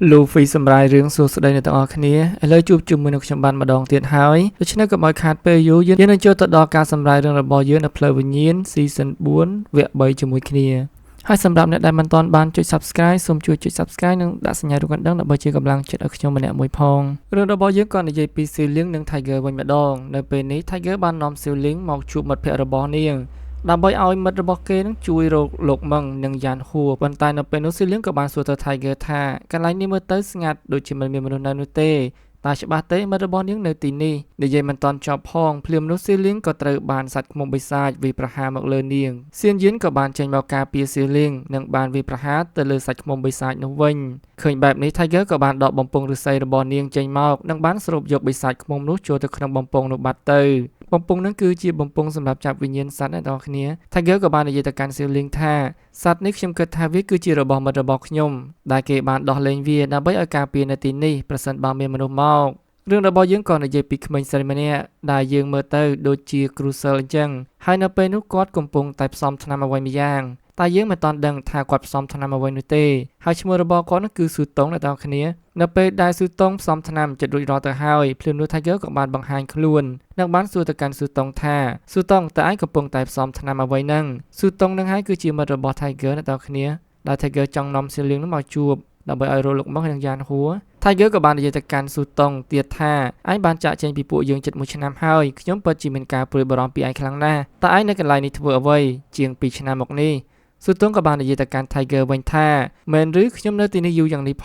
លូហ្វីសម្រាយរឿងសួស្តីអ្នកទាំងអស់គ្នាឥឡូវជួបជាមួយនឹងខ្ញុំបានម្ដងទៀតហើយដូច្នេះកុំឲ្យខាតពេលយូរយើងនឹងចូលទៅដល់ការសម្រាយរឿងរបស់យើងនៅផ្លូវវិញ្ញាណ Season 4វគ្គ3ជាមួយគ្នាហើយសម្រាប់អ្នកដែលមិនទាន់បានចុច Subscribe សូមជួយចុច Subscribe និងដាក់សញ្ញារូបកណ្ដឹងដើម្បីជាកម្លាំងចិត្តឲ្យខ្ញុំម្នាក់មួយផងរឿងរបស់យើងក៏និយាយពីស៊ីលៀងនិង Tiger វិញម្ដងនៅពេលនេះ Tiger បាននាំស៊ីលៀងមកជួបមិត្តភ័ក្តិរបស់នាងដើម្បីឲ្យមិត្តរបស់គេនឹងជួយរកលោកមឹងនិងយ៉ានហួរប៉ុន្តែនៅពេលនោះស៊ីលៀងក៏បានសួរទៅ Tiger ថាកន្លែងនេះមើលទៅស្ងាត់ដូចជាមិនមានមនុស្សនៅនោះទេតើច្បាស់ទេមិត្តរបស់នាងនៅទីនេះនិយាយមិនទាន់ចប់ផងភ្លាមនោះស៊ីលៀងក៏ត្រូវបានសត្វឃ្មុំបិសាចវាយប្រហារមកលើនាងសៀនយិនក៏បានចេញមកការពារស៊ីលៀងនិងបានវាយប្រហារទៅលើសត្វឃ្មុំបិសាចនោះវិញឃើញបែបនេះ Tiger ក៏បានដកបំពង់ឫស្សីរបស់នាងចេញមកនិងបានស្រូបយកបិសាចឃ្មុំនោះចូលទៅក្នុងបំពង់នោះបាត់ទៅបំពង់នឹងគឺជាបំពង់សម្រាប់ចាប់វិញ្ញាណសត្វអ្នកនរគ្នា Tiger ក៏បាននិយាយទៅកាន់ Siling ថាសត្វនេះខ្ញុំគិតថាវាគឺជារបស់មិត្តរបស់ខ្ញុំដែលគេបានដោះលែងវាដើម្បីឲ្យការពារនៅទីនេះប្រសិនបើមានមនុស្សមករឿងរបស់យើងក៏និយាយពីក្មេងស្រីម្នាក់ដែលយើងមើលទៅដូចជាគ្រូសិលអញ្ចឹងហើយនៅពេលនោះគាត់កំពុងតែផ្សំថ្នាំអ្វីម្យ៉ាងតែយើងមិនទាន់ដឹងថាគាត់ផ្សំថ្នាំអ្វីនោះទេហើយឈ្មោះរបស់គាត់នោះគឺស៊ូតុងអ្នកនរគ្នានៅពេលដែលស៊ូតុងផ្សំថ្នាំចិត្តរួចរាល់ទៅហើយភ្លាមនោះ Tiger ក៏បានបង្ហាញខ្លួននិងបានសួរទៅកាន់ស៊ូតុងថាស៊ូតុងតើឯងកំពុងតែផ្សំថ្នាំអ្វីហ្នឹងស៊ូតុងនឹងហើយគឺជាមិត្តរបស់ Tiger អ្នកនរគ្នាដែល Tiger ចង់នាំសៀលៀងនោះមកជួបដើម្បីឲ្យរកលោកមកនិងយ៉ានហួរ Tiger ក៏បាននិយាយទៅកាន់ស៊ូតុងទៀតថាឯងបានចាក់ចេញពីពួកយើងជិត1ឆ្នាំហើយខ្ញុំពិតជាមានការព្រួយបារម្ភពីឯងខ្លាំងណាស់តើឯងនៅកន្លែងនេះធ្វើអ្វីជាង2ឆ្នាំមកនេះស៊ូតុងក៏បាននិយាយទៅកាន់ Tiger វិញថាមែនឬខ្ញុំនៅទីនេះយូរយ៉ាងនេះផ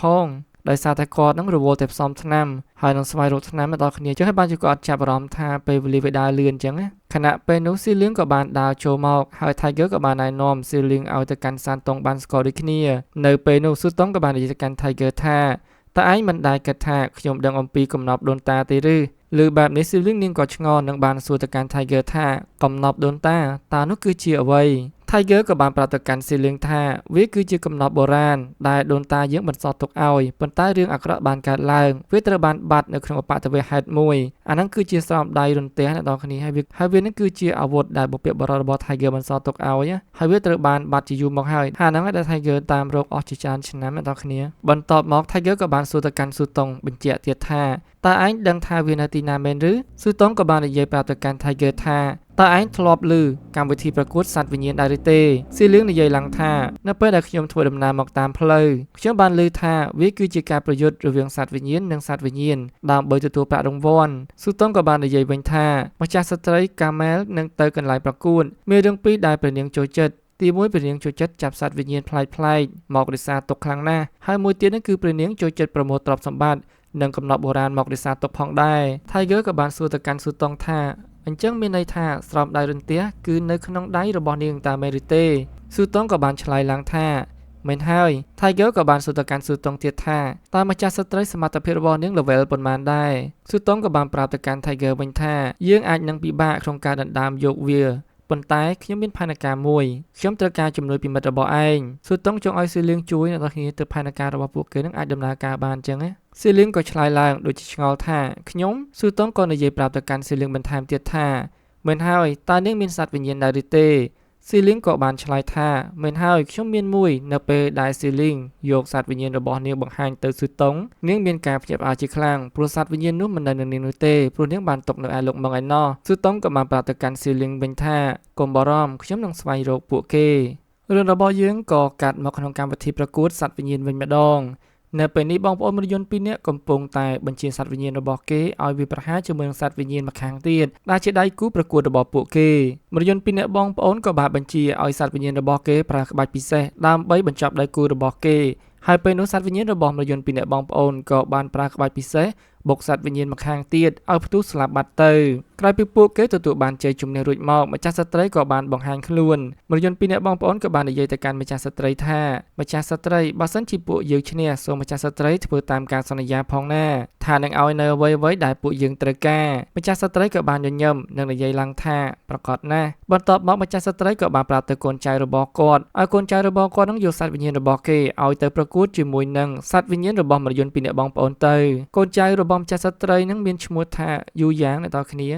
ងដោយសារតែគាត់នឹងរវល់តែផ្សំថ្នាំហើយនឹងស្វែងរកថ្នាំមកដល់គ្នាចឹងហើយបានជាគាត់ចាប់អារម្មណ៍ថាពេលវេលាវាដើរលឿនចឹងណាខណៈពេលនោះស៊ីលៀងក៏បានដើរចូលមកហើយ Tiger ក៏បានណែនាំស៊ីលៀងឲ្យទៅកាន់សានតុងបានស្គាល់ដូចគ្នានៅពេលនោះស៊ូតុងក៏បាននិយាយទៅកាន់ Tiger ថាតើឯងមិនដែលគិតថាខ្ញុំដឹងអំពីកំណប់ដូនតាទេឬឬបែបនេះស៊ីលៀងនាងក៏ឆ្ងល់និងបានសួរទៅកាន់ Tiger ថាកំណប់ដូនតាតើនោះគឺជាអ្វី Tiger ក៏បានប្រាប់ទៅកាន់ស៊ីលៀងថាវាគឺជាកំណប់បុរាណដែលដូនតាយើងបន្សល់ទុកឲ្យប៉ុន្តែរឿងអាក្រក់បានកើតឡើងវាត្រូវបានបាត់នៅក្នុងឧបទ្ទវហេតុមួយអាហ្នឹងគឺជាស្រោមដៃរន្ទះអ្នកនរគ្នាហើយវានឹងគឺជាអាវុធដែលបុព្វបុរសរបស់ Tiger បន្សល់ទុកឲ្យហើយវាត្រូវបានបាត់ជាយូរមកហើយហើយហ្នឹងដែល Tiger តាមរកអស់ជាច្រើនឆ្នាំអ្នកនរគ្នាបន្ទាប់មក Tiger ក៏បានសួរទៅកាន់ស៊ូតុងបញ្ជាក់ទៀតថាតើឯងដឹងថាវានៅទីណាមែនឬស៊ូតុងក៏បាននិយាយប្រាប់ទៅកាន់ Tiger ថាតើឯងធ្លាប់ឮកម្មវិធីប្រកួតសត្វវិញ្ញាណដែរឬទេស៊ីលៀងនិយាយឡើងថានៅពេលដែលខ្ញុំធ្វើដំណើរមកតាមផ្លូវខ្ញុំបានឮថាវាគឺជាការប្រយុទ្ធរវាងសត្វវិញ្ញាណនិងសត្វវិញ្ញាណដើម្បីទទួលប្រាក់រង្វាន់ស៊ូតុងក៏បាននិយាយវិញថាម្ចាស់ស្ត្រីកាមែលនឹងទៅកន្លែងប្រកួតមានរឿងពីរដែលព្រះនាងចូលចិត្តទីមួយព្រះនាងចូលចិត្តចាប់សត្វវិញ្ញាណប្លែកៗមករក្សាទុកខ្លាំងណាស់ហើយមួយទៀតនោះគឺព្រះនាងចូលចិត្តប្រមូលទ្រព្យសម្បត្តិនិងកំណប់បុរាណមករក្សាទុកផងដែរ Tiger ក៏បានសួរទៅកាន់ស៊ូតុងថាអញ្ចឹងមានន័យថាស្រោមដៃរន្ទះគឺនៅក្នុងដៃរបស់នាងតើមែនឬទេស៊ូតុងក៏បានឆ្លើយឡើងថាមែនហើយ Tiger ក៏បានសួរទៅកាន់ស៊ូតុងទៀតថាតើម្ចាស់ស្ត្រីសមត្ថភាពរបស់នាង level ប៉ុន្មានដែរស៊ូតុងក៏បានប្រាប់ទៅកាន់ Tiger វិញថាយើងអាចនឹងពិបាកក្នុងការដណ្ដើមយកវាប៉ុន្តែខ្ញុំមានផែនការមួយខ្ញុំត្រូវការជំនួយពីមិត្តរបស់ឯងស៊ូតុងចង់ឲ្យស៊ីលៀងជួយអ្នកនរគ្នាទៅផែនការរបស់ពួកគេនឹងអាចដំណើរការបានអញ្ចឹងណាស៊ីលៀងក៏ឆ្លើយឡើងដូចជាឆ្ងល់ថាខ្ញុំស៊ូតុងក៏និយាយប្រាប់ទៅកាន់ស៊ីលៀងបន្ថែមទៀតថាមែនហើយតើនាងមានសត្វវិញ្ញាណដែរឬទេស៊ីលៀងក៏បានឆ្លើយថាមែនហើយខ្ញុំមានមួយនៅពេលដែលស៊ីលៀងយកសត្វវិញ្ញាណរបស់នាងបង្ហាញទៅស៊ូតុងនាងមានការភ្ញាក់ផ្អើលជាខ្លាំងព្រោះសត្វវិញ្ញាណនោះមិននៅនឹងនាងនោះទេព្រោះនាងបានຕົកនៅឯលោកមកឯណោះស៊ូតុងក៏បានប្រាប់ទៅកាន់ស៊ីលៀងវិញថាកុំបារម្ភខ្ញុំនឹងស្វែងរកពួកគេរឿងរបស់យើងក៏កាត់មកក្នុងកម្មវិធីប្រកួតសត្វវិញ្ញាណវិញម្ដងនៅពេលនេះបងប្អូនមនុស្សយន្តពីរនាក់កំពុងតែបញ្ជាសត្វវិញ្ញាណរបស់គេឲ្យវាប្រហារជាមួយនឹងសត្វវិញ្ញាណម្ខាងទៀតដែលជាដៃគូប្រកួតរបស់ពួកគេមនុស្សយន្តពីរនាក់បងប្អូនក៏បានបញ្ជាឲ្យសត្វវិញ្ញាណរបស់គេប្រើក្បាច់ពិសេសដើម្បីបញ្ចប់ដៃគូរបស់គេហើយពេលនោះសត្វវិញ្ញាណរបស់មនុស្សយន្តពីរនាក់បងប្អូនក៏បានប្រើក្បាច់ពិសេសបុកសត្វវិញ្ញាណម្ខាងទៀតឲ្យផ្ទុះស្លាប់បាត់ទៅក្រោយពីពួកគេទទួលបានជ័យជំនះរួចមកម្ចាស់ស្ត្រីក៏បានបង្ហាញខ្លួនមនុស្សយន្តពីរនាក់បងប្អូនក៏បាននិយាយទៅកាន់ម្ចាស់ស្ត្រីថាម្ចាស់ស្ត្រីបើសិនជាពួកយើងឈ្នះសូមម្ចាស់ស្ត្រីធ្វើតាមការសន្យាផងណាថានឹងឲ្យនៅអ្វីៗដែលពួកយើងត្រូវការម្ចាស់ស្ត្រីក៏បានញញឹមនិងនិយាយឡើងថាប្រកាសណាស់បន្ទាប់មកម្ចាស់ស្ត្រីក៏បានប្រាប់ទៅកូនចៅរបស់គាត់ឲ្យកូនចៅរបស់គាត់នឹងយកសត្វវិញ្ញាណរបស់គេឲ្យទៅប្រកួតជាមួយនឹងសត្វវិញ្ញាណរបស់មនុស្សយន្តពីរនាក់បងប្អូនទៅកូនចៅរបស់ម្ចាស់ស្ត្រីនឹងមានឈ្មោះថាយូយ៉ាងអ្នកនរគ្នា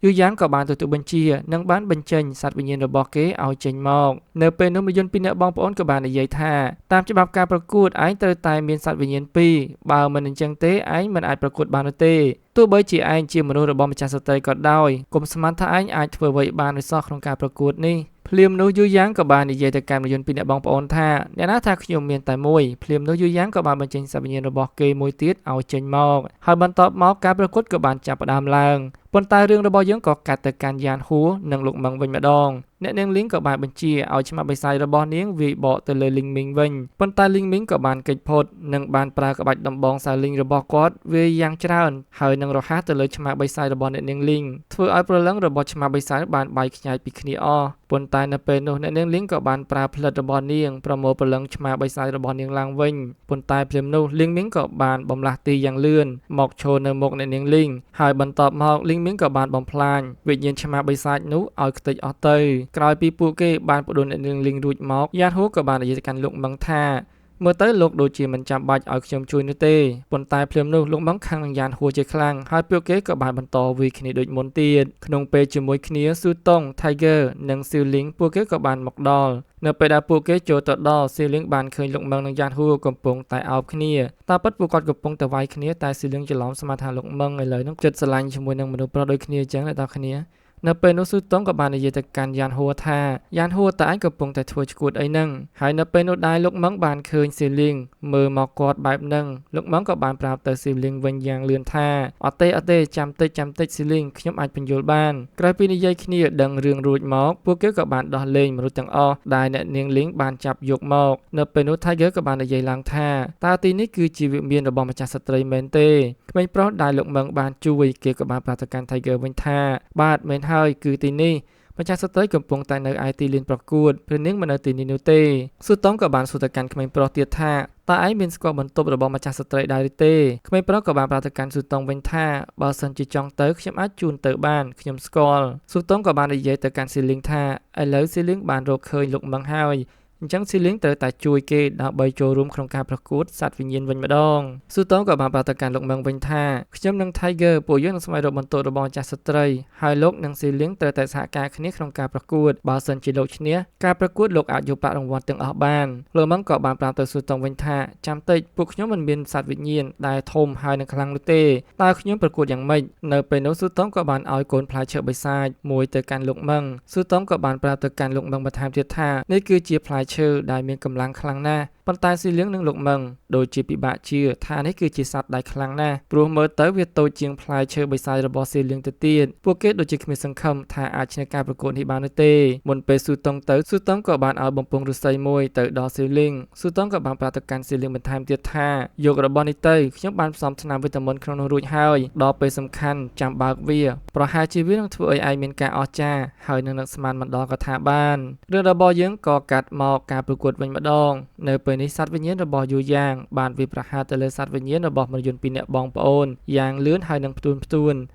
យូយ៉ាងក៏បានទទួលបញ្ជានិងបានបញ្ចេញសត្វវិញ្ញាណរបស់គេឲ្យចេញមកនៅពេលនោះមយន្តពីរនាក់បងប្អូនក៏បាននិយាយថាតាមច្បាប់ការប្រកួតឯងត្រូវតែមានសត្វវិញ្ញាណពីរបើមិនអញ្ចឹងទេឯងមិនអាចប្រកួតបាននោះទេទោះបីជាឯងជាមនុស្សរបស់ម្ចាស់ស្ត្រីក៏ដោយកុំស្មានថាឯងអាចធ្វើអ្វីបានដោយសោះក្នុងការប្រកួតនេះភ្លាមនោះយូយ៉ាងក៏បាននិយាយទៅកាន់មយន្តពីរអ្នកបងប្អូនថាអ្នកណាថាខ្ញុំមានតែមួយភ្លាមនោះយូយ៉ាងក៏បានបញ្ចេញសត្វវិញ្ញាណរបស់គេមួយទៀតឲ្យចេញមកហើយបន្ទាប់មកការប្រកួតក៏បានចាប់ផ្ដើមឡើងប៉ុន្តែរឿងរបស់យើងក៏កាត់ទៅកាន់យ៉ានហួរនិងលោកម៉ឹងវិញម្ដងអ្នកនាងលីងក៏បានបញ្ជាឲ្យឆ្មាក់បិសាចរបស់នាងវាយបកទៅលើលីងមីងវិញប៉ុន្តែលីងមីងក៏បានគេចផុតនិងបានប្រើក្បាច់ដំបងសាលីងរបស់គាត់វាយយ៉ាងច្រើនហើយនឹងរហ័សទៅលើឆ្មាក់បិសាចរបស់អ្នកនាងលីងធ្វើឲ្យព្រលឹងរបស់ឆ្មាក់បិសាចបានបែកខ្ញែកពីគ្នាអស់ប៉ុន្តែនៅពេលនោះអ្នកនាងលីងក៏បានប្រើផ្លិតរបស់នាងប្រមូលព្រលឹងឆ្មាបិសាចរបស់នាងឡើងវិញប៉ុន្តែភ្លាមនោះលីងមីងក៏បានបំលាស់ទីយ៉ាងលឿនមកឈរនៅមុខអ្នកនាងលីងហើយបន្ទាប់មកលីងមីងក៏បានបំផ្លាញវិញ្ញាណឆ្មាបិសាចនោះឲ្យខ្ទេចអស់ទៅក្រោយពីពួកគេបានផ្ដួលអ្នកនាងលីងរួចមកយ៉ានហួក៏បាននិយាយទៅកាន់លោកម៉ឹងថាមើលទៅលោកដូចជាមិនចាំបាច់ឲ្យខ្ញុំជួយនោះទេប៉ុន្តែភ្លាមនោះលោកម៉ឹងខឹងនឹងយ៉ានហួជាខ្លាំងហើយពួកគេក៏បានបន្តវាយគ្នាដូចមុនទៀតក្នុងពេលជាមួយគ្នាស៊ូតុង Tiger និងស៊ីវលីងពួកគេក៏បានមកដល់នៅពេលដែលពួកគេចូលទៅដល់ស៊ីលីងបានឃើញលោកម៉ឹងនិងយ៉ានហួកំពុងតែអោបគ្នាតាមពិតពួកគាត់កំពុងតែវាយគ្នាតែស៊ីលីងច្រឡំស្មានថាលោកម៉ឹងឥឡូវហ្នឹងចិត្តស្រឡាញ់ជាមួយនឹងមនុស្សប្រុសដូចគ្នាអញ្ចឹងអ្នកនរគ្នានៅពេលនោះស៊ូតុងក៏បាននិយាយទៅកាន់យ៉ានហួថាយ៉ានហួតើឯងកំពុងតែធ្វើឈួតអីហ្នឹងហើយនៅពេលនោះដែរលោកម៉ឹងបានឃើញស៊ីលីងមើលមកគាត់បែបហ្នឹងលោកម៉ឹងក៏បានប្រាប់ទៅស៊ីលីងវិញយ៉ាងលឿនថាអត់ទេចាំតិចស៊ីលីងខ្ញុំអាចបញ្យល់បានក្រោយពីនិយាយគ្នាដឹងរឿងរួចមកពួកគេក៏បានដោះលែងមនុស្សទាំងអស់ដែលអ្នកនាងលីងបានចាប់យកមកនៅពេលនោះ Tiger ក៏បាននិយាយឡើងថាតើទីនេះគឺជាវិមានរបស់ម្ចាស់ស្ត្រីមែនទេក្មេងប្រុសដែលលោកម៉ឹងបានជួយគេក៏បានប្រាប់ទៅកាន់ Tiger វិញថាបាទមែនហើយគឺទីនេះម្ចាស់ស្ត្រីកំពុងតែនៅឯទីលានប្រកួតព្រះនាងមិននៅទីនេះនោះទេស៊ូតុងក៏បានសួរទៅកាន់ក្មេងប្រុសទៀតថាតើឯងមានស្គាល់បន្ទប់របស់ម្ចាស់ស្ត្រីដែរឬទេក្មេងប្រុសក៏បានប្រាប់ទៅកាន់ស៊ូតុងវិញថាបើសិនជាចង់ទៅខ្ញុំអាចជូនទៅបានខ្ញុំស្គាល់ស៊ូតុងក៏បាននិយាយទៅកាន់ស៊ីលីងថាឥឡូវស៊ីលីងបានរកឃើញលោកម៉ឹងហើយអញ្ចឹងស៊ីលីងត្រូវតែជួយគេដើម្បីចូលរួមក្នុងការប្រកួតសត្វវិញ្ញាណវិញម្ដងស៊ូតុងក៏បានប្រាប់ទៅកាន់លោកម៉ឹងវិញថាខ្ញុំនិង Tiger ពួកយើងនឹងស្វែងរកបន្ទប់របស់ម្ចាស់ស្ត្រីហើយលោកនិងស៊ីលីងត្រូវតែសហការគ្នាក្នុងការប្រកួតបើសិនជាលោកឈ្នះការប្រកួតលោកអាចយកប្រាក់រង្វាន់ទាំងអស់បានលោកម៉ឹងក៏បានប្រាប់ទៅស៊ូតុងវិញថាចាំតិចពួកខ្ញុំមិនមានសត្វវិញ្ញាណដែលធំហើយនឹងខ្លាំងនោះទេតើខ្ញុំប្រកួតយ៉ាងម៉េចនៅពេលនោះស៊ូតុងក៏បានឲ្យកូនផ្លែឈើបិសាចមួយទៅកាន់លោកម៉ឹងស៊ូតុងក៏បានប្រាប់ទៅកាន់លោកម៉ឹងបន្ថែមទៀតថានេះគឺជាផ្លែឈើដែលមានកម្លាំងខ្លាំងណាស់ប៉ុន្តែស៊ីលៀងនិងលោកម៉ឹងដូចជាពិបាកជឿថានេះគឺជាសត្វដែលខ្លាំងណាស់ព្រោះមើលទៅវាតូចជាងផ្លែឈើបិសាចរបស់ស៊ីលៀងទៅទៀតពួកគេដូចជាគ្មានសង្ឃឹមថាអាចឈ្នះការប្រកួតនេះបាននោះទេមុនពេលស៊ូតុងទៅស៊ូតុងក៏បានឲ្យបំពង់ឫស្សីមួយទៅដល់ស៊ីលៀងស៊ូតុងក៏បានប្រាប់ទៅកាន់ស៊ីលៀងបន្ថែមទៀតថាយករបស់នេះទៅខ្ញុំបានផ្សំថ្នាំវីតាមីនក្នុងនោះរួចហើយដល់ពេលសំខាន់ចាំបើកវាប្រហែលជាវានឹងធ្វើឲ្យឯងមានការអស្ចារ្យហើយនឹងនឹកស្មានមិនដល់ក៏ថាបានរឿងរបស់យើងក៏កាត់មកការប្រកួតវិញម្ដងនៅពេលនេះសត្វវិញ្ញាណរបស់យូយ៉ាងបានវាយប្រហារទៅលើសត្វវិញ្ញាណរបស់មនុស្សពីរនាក់បងប្អូនយ៉ាងលឿនហើយនឹងផ្ទួន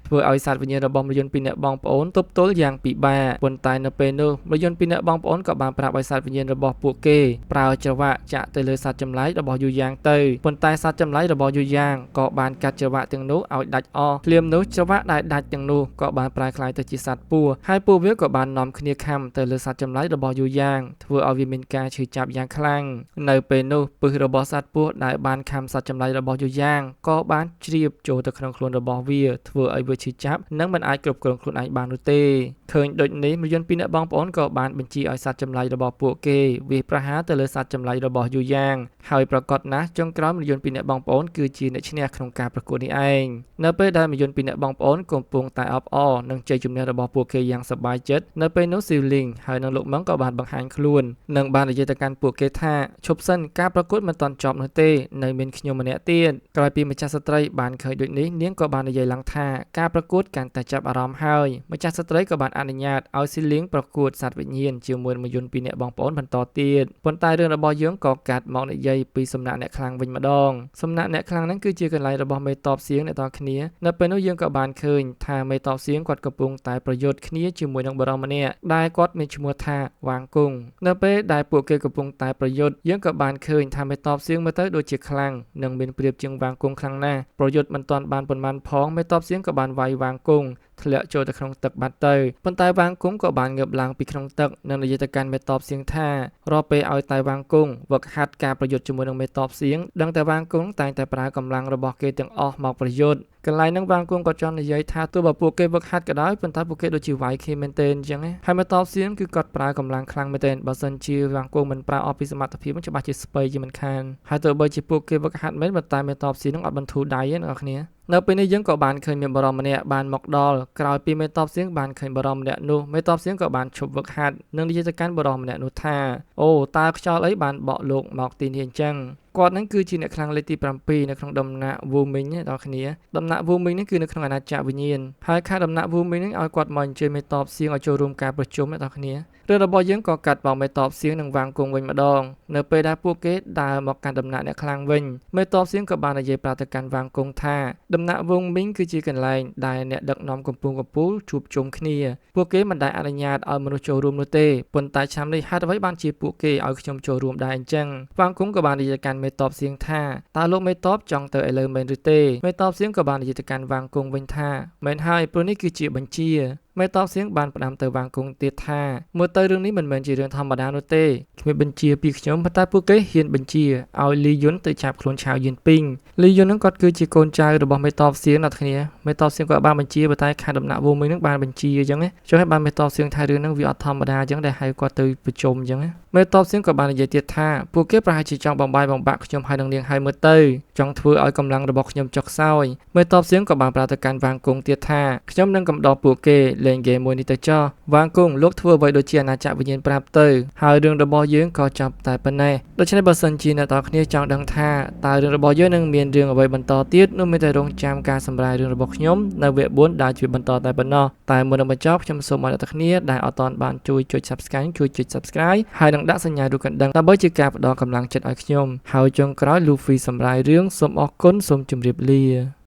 ធ្វើឲ្យសត្វវិញ្ញាណរបស់មនុស្សពីរនាក់បងប្អូនទប់ទល់យ៉ាងពិបាកប៉ុន្តែនៅពេលនោះមនុស្សពីរនាក់បងប្អូនក៏បានប្រាប់ឲ្យសត្វវិញ្ញាណរបស់ពួកគេប្រើច្រវាក់ចាក់ទៅលើសត្វចម្លែករបស់យូយ៉ាងទៅប៉ុន្តែសត្វចម្លែករបស់យូយ៉ាងក៏បានកាត់ច្រវាក់ទាំងនោះឲ្យដាច់អស់ភ្លាមនោះច្រវាក់ដែលដាច់ទាំងនោះក៏បានប្រែក្លាយទៅជាសត្វពស់ហើយពួកវាក៏បាននាំគ្នាខាំទៅលើសត្វចម្លែករបស់យូយ៉ាងធ្វើឲ្យវាមានការឈឺចាប់យ៉ាងខ្លាំងនៅពេលនោះពឹសរបស់សត្វពស់ដែលបានខាំសត្វចម្លែករបស់យូយ៉ាងក៏បានជ្រាបចូលទៅក្នុងខ្លួនរបស់វាធ្វើឲ្យវាឈឺចាប់និងមិនអាចគ្រប់គ្រងខ្លួនឯងបាននោះទេឃើញដូចនេះមយន្តពីរនាក់បងប្អូនក៏បានបញ្ជាឲ្យសត្វចម្លែករបស់ពួកគេវាយប្រហារទៅលើសត្វចម្លែករបស់យូយ៉ាងហើយប្រកាសណាស់ចុងក្រោយមយន្តពីរនាក់បងប្អូនគឺជាអ្នកឈ្នះក្នុងការប្រកួតនេះឯងនៅពេលដែលមយន្តពីរនាក់បងប្អូនកំពុងតែអបអរនិងជ័យជំនះរបស់ពួកគេយ៉ាងសប្បាយចិត្តនៅពេលនោះស៊ីលីងហើយនិងលោកម៉ឹងក៏បានបង្ហាញខ្លួននិងបាននិយាយទៅកាន់ពួកគេថាឈប់សិនការប្រកួតមិនទាន់ចប់នោះទេនៅមានខ្ញុំម្នាក់ទៀតក្រោយពីម្ចាស់ស្ត្រីបានឃើញដូចនេះនាងក៏បាននិយាយឡើងថាការប្រកួតកាន់តែចាប់អារម្មណ៍ហើយម្ចាស់ស្ត្រីក៏បានអនុញ្ញាតឲ្យស៊ីលីងប្រកួតសត្វវិញ្ញាណជាមួយមយន្តពីរនាក់បងប្អូនបន្តទៀតប៉ុន្តែរឿងរបស់យើងក៏កាត់មកនិយាយពីសំណាក់អ្នកខ្លាំងវិញម្ដងសំណាក់អ្នកខ្លាំងហ្នឹងគឺជាកន្លែងរបស់មេតបសៀងអ្នកទាំងគ្នានៅពេលនោះយើងក៏បានឃើញថាមេតបសៀងគាត់កំពុងតែប្រយុទ្ធគ្នាជាមួយនឹងបុរសម្នាក់ដែលគាត់មានឈ្មោះថាវ៉ាងគង់នៅពេលដែលពួកគេកំពុងតែប្រយុទ្ធយើងក៏បានឃើញថាមេតបសៀងមើលទៅដូចជាខ្លាំងនិងមានប្រៀបជាងវ៉ាងគង់ខ្លាំងណាស់ប្រយុទ្ធមិនទាន់បានប៉ុន្មានផងមេតបសៀងក៏បានវាយវ៉ាងគង់ ធ្លាក់ចូលទៅក្នុងទឹកបាត់ទៅប៉ុន្តែវ៉ាងគង់ក៏បានងើបឡើងពីក្នុងទឹកនិងនិយាយទៅកាន់មេតបសៀងថារាល់ពេលឲ្យតែវ៉ាងគង់វឹកហាត់ការប្រយុទ្ធជាមួយនឹងមេតបសៀងដឹងតែវ៉ាងគង់តែងតែប្រើកម្លាំងរបស់គេទាំងអស់មកប្រយុទ្ធកន្លែងហ្នឹងវ៉ាងគង់ក៏ចង់និយាយថាទោះបើពួកគេវឹកហាត់ក៏ដោយប៉ុន្តែពួកគេដូចជាវាយគ្នាមែនទែនអញ្ចឹងណាហើយមេតបសៀងគឺគាត់ប្រើកម្លាំងខ្លាំងមែនទែនបើសិនជាវ៉ាងគង់មិនប្រើអស់ពីសមត្ថភាពច្បាស់ជាស្ពៃជាមិនខានហើយទោះបីជាពួកគេវឹកហាត់មែនប៉ុន្តែមេតបសៀងនឹងអត់បន្ធូរដៃទេអ្នកនរគ្នានៅពេលនេះយើងក៏បានឃើញមានបរិមម្នាក់បានមកដល់ក្រោយពីមេតបសៀងបានឃើញបរិមម្នាក់នោះមេតបសៀងក៏បានឈប់វឹកហាត់និងនិយាយទៅកាន់បរិមម្នាក់នោះថាអូតើខ្យល់អីបានបក់លោកមកទីនេះអញ្ចឹងគាត់នឹងគឺជាអ្នកខ្លាំងលេខទី7នៅក្នុងដំណាក់វូមីងដល់គ្នាដំណាក់វូមីងនេះគឺនៅក្នុងអាណាចក្រវិញ្ញាណហើយខាងដំណាក់វូមីងនឹងឲ្យគាត់មកអញ្ជើញមេតបសៀងឲ្យចូលរួមការប្រជុំដល់គ្នារឿងរបស់យើងក៏កាត់មកមេតបសៀងនិងវាងគង់វិញម្ដងនៅពេលដែលពួកគេដើរមកកាន់ដំណាក់អ្នកខ្លាំងវិញមេតបសៀងក៏បាននិយាយប្រាប់ទៅកាន់វាងគង់ថាដំណាក់វងមីងគឺជាកន្លែងដែលអ្នកដឹកនាំកំពូលកំពូលជួបជុំគ្នាពួកគេមិនដែលអនុញ្ញាតឲ្យមនុស្សចូលរួមនោះទេប៉ុន្តែឆ្នាំនេះហេតុអ្វីបានជាពួកគេឲ្យខ្ញុំចូលរួមដែរអញ្ចឹងវាងគង់ក៏បាននិយាយកាន់មេតបសៀងថាតើលោកមេតបចង់ទៅឥឡូវមែនឬទេមេតបសៀងក៏បាននិយាយទៅកាន់វាងគង់វិញថាមែនហើយព្រោះនេះគឺជាបញ្ជាមេតបសៀងបានផ្ដាំទៅវាងគង់ទៀតថាមើលទៅរឿងនេះមិនមែនជារឿងធម្មតានោះទេគ្មានបញ្ជាពីខ្ញុំប៉ុន្តែពួកគេហ៊ានបញ្ជាឲ្យលីយុនទៅចាប់ខ្លួនឆាវយិនពីងលីយុននឹងគាត់គឺជាកូនចៅរបស់មេតបសៀងអ្នកគ្នាមេតបសៀងគាត់បានបញ្ជាប៉ុន្តែខាងដំណាក់វងមួយនឹងបានបញ្ជាអញ្ចឹងណាចុះឲ្យបានមេតបសៀងថារឿងហ្នឹងវាអត់ធម្មតាអញ្ចឹងដែលហៅគាត់ទៅប្រជុំអញ្ចឹងណាមេតបសៀងក៏បាននិយាយទៀតថាពួកគេប្រហែលជាចង់បំបាយបំបាក់ខ្ញុំហើយនឹងនាងហើយមើលទៅចង់ធ្វើឲ្យកម្លាំងរបស់ខ្ញុំចុះខ្សោយមេតបសៀងក៏បានប្រាប់ទៅកាន់វាងគង់ទៀតថាខ្ញុំនឹងកំដរពួកគេលេងហ្គេមមួយនេះទៅចោះវាងគង់លោកធ្វើអ្វីដូចជាអាណាចក្រវិញ្ញាណប្រាប់ទៅហើយរឿងរបស់យើងក៏ចប់តែប៉ុណ្ណេះដូច្នេះបើសិនជាអ្នកទាំងគ្នាចង់ដឹងថាតើរឿងរបស់យើងនឹងមានរឿងអ្វីបន្តទៀតនោះមានតែរងចាំការសម្រាយរឿងរបស់ខ្ញុំនៅវគ្គ4ដែលជាបន្តតែប៉ុណ្ណោះតែមុននឹងបញ្ចប់ខ្ញុំសូមឲ្យអ្នកទាំងគ្នាដែលអត់ទាន់បានជួយចុច Subscribe ជួយចុច Subscribe ហើយនឹងដាក់សញ្ញារូបកណ្ដឹងដើម្បីជាការផ្ដល់កម្លាំងចិត្តឲ្យខ្ញុំហើយចុងក្រោយ Luffy សម្រាយរឿងសូមអរគុណសូមជម្រាបលា។